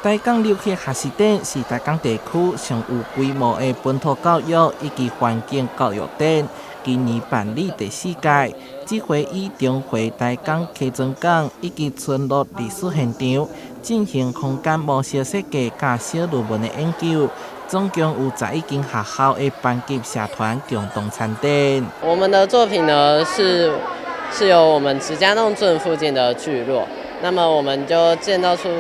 台港留學學習展是台港地區上有規模的本土教育以及環境教育展，今年辦理第四屆，這回以重回台港溪莊港以及村落歷史現場進行空間模式設計佮小論文的研究，總共有11間學校的班級社團共同參展。我們的作品呢是由我們直家弄鎮附近的聚落，那麼我們就建造出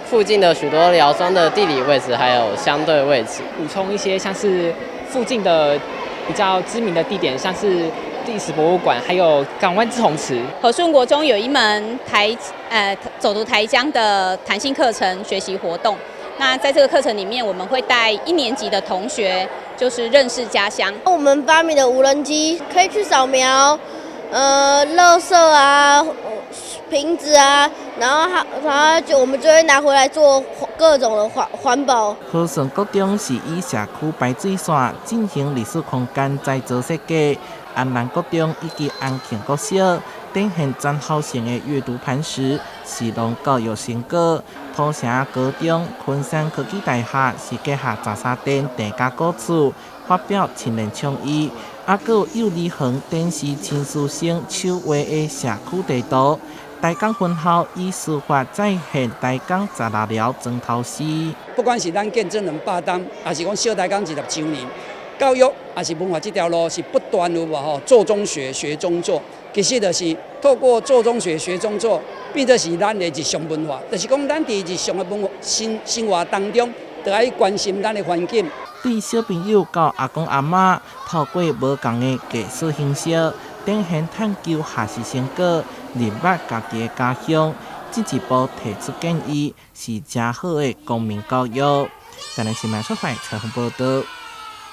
附近的許多寮莊的地理位置，還有相對位置，補充一些像是附近的比較知名的地點，像是歷史博物館，還有港灣滯洪池。和順國中有一門走讀台江的彈性課程學習活動。那在這個課程裡面，我們會帶一年級的同學，就是認識家鄉。我們發明的無人機可以去掃描，垃圾啊，瓶子啊，然後就我們就會拿回來做各種的環保。和順國中是以社區排水線進行歷史空間再造設計，安南國中以及安慶國小展現戰後性的閱讀磐石，是農教育成果。土城高中、昆山科技大學是結合雜沙店地家古厝，發表青年創意。啊，閣有幼兒園展示親師生手畫的社區地圖。台港分校以書法再現台港十六寮磚頭詩。不管是咱見證兩百冬，抑是講小台港20週年，教育抑是文化這條路是不斷有無吼，做中學，學中做。其實就是透過做中學，學中做，變做是咱的日常文化。就是講，咱佇日常的文化生活當中，就愛關心咱的環境。對小朋友到阿公阿嬤，透過無仝的藝術形式，展現探究學習成果，認捌家己的家鄉，進一步提出建議，是誠好的公民教育。台南新聞出發採訪報道。